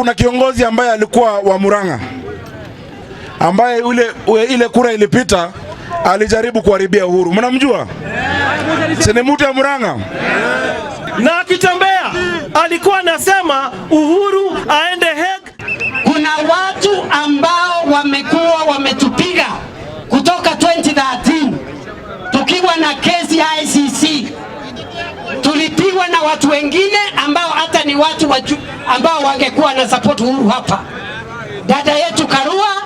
Kuna kiongozi ambaye alikuwa wa Murang'a ambaye ile kura ilipita alijaribu kuharibia Uhuru. Mnamjua? Si ni mtu ya Murang'a? Na akitembea alikuwa anasema Uhuru aende Hague. Kuna watu ambao wamekuwa wametupiga kutoka 2013 tukiwa na kesi ya ICC. Tulipigwa na watu wengine ambao hata ni watu ambao wangekuwa na support Uhuru hapa, dada yetu Karua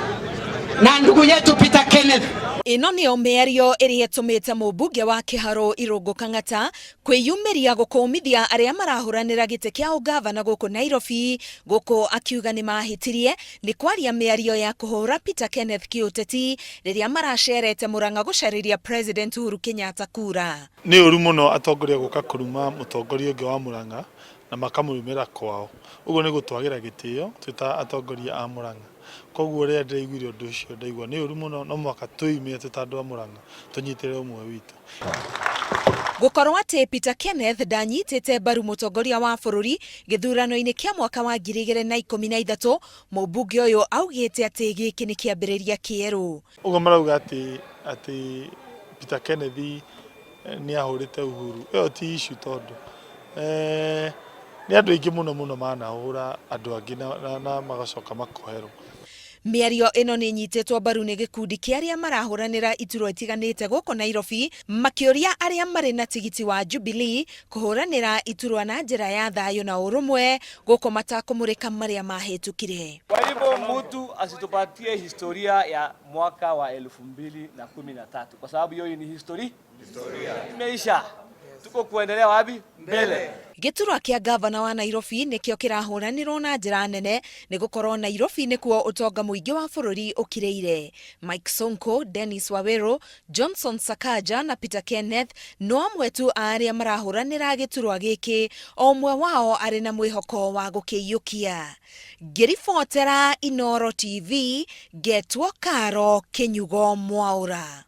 na ndugu yetu Peter Kenneth. Ĩno nĩyo mĩario ĩrĩa ĩtũmĩte mũmbunge wa Kĩharũ Irũngũ Kang'ata kwĩyumĩria gũkũmithia arĩa marahũranĩra gĩtĩ kĩa ũgavana gũkũ Nairobi, gũkũ akiuga nĩ mahĩtirie nĩ kwaria mĩario ya kũhũra Peter Kenneth kĩũteti rĩrĩa maracerete Murang'a gũcarĩria President Uhuru Kenyatta kura. Nĩ ũru mũno atongoria gũka kũruma mũtongoria ũngĩ wa Murang'a na makamũrumĩra kwao. Ũguo nĩ gũtwagĩra gĩtĩo twĩ ta atongoria a Murang'a. Koguo rĩrĩa ndĩraiguire ũndũ ũcio, ndaigua nĩ ũru mũno. No mũhaka twĩyumĩre twĩ ta andũ a Murang'a, tũnyitĩrĩre ũmwe witũ. Gũkorwo atĩ Peter Kenneth ndanyitĩte mbaru mũtongoria wa bũrũri gĩthurano-inĩ kĩa mwaka wa 2013, mũmbunge ũyũ augĩte atĩ gĩkĩ nĩ kĩambĩrĩria kĩerũ. Ũguo marauga atĩ Peter Kenneth nĩ ahũrĩte Uhuru, ĩyo ti issue, tondũ nĩ andũ aingĩ mũno mũno manahũra andũ angĩ na magacoka makoherwo. Mĩario ĩno nĩ ĩnyitĩtwo mbaru nĩ gĩkundi kĩa arĩa marahũranĩra iturwa itiganĩte gũkũ Nairobi, makĩũria arĩa marĩ na tigiti wa Jubilee kũhũranĩra iturwa na njĩra ya thayũ na ũrũmwe, gũkũ matakũmũrĩka marĩa mahĩtũkire. Kwa hivyo mtu asitupatie historia ya mwaka wa 2013 kwa sababu hiyo ni historia imeisha. Tuko kuendelea wapi? Mbele. Gĩturwa kĩa gavana wa Nairobi nĩkĩo kĩrahũranĩrwo na njĩra nene, nĩ gũkorwo Nairobi nĩkuo ũtonga mũingĩ wa bũrũri ũkirĩire. Mike Sonko, Dennis Waweru, Johnson Sakaja na Peter Kenneth no amwe tu a arĩa marahũranĩra gĩturwa gĩkĩ, o ũmwe wao arĩ na mwĩhoko wa gũkĩiyũkia. Ngĩribotera Inooro TV, ngetwo Karo Kĩnyugo Mwaũra.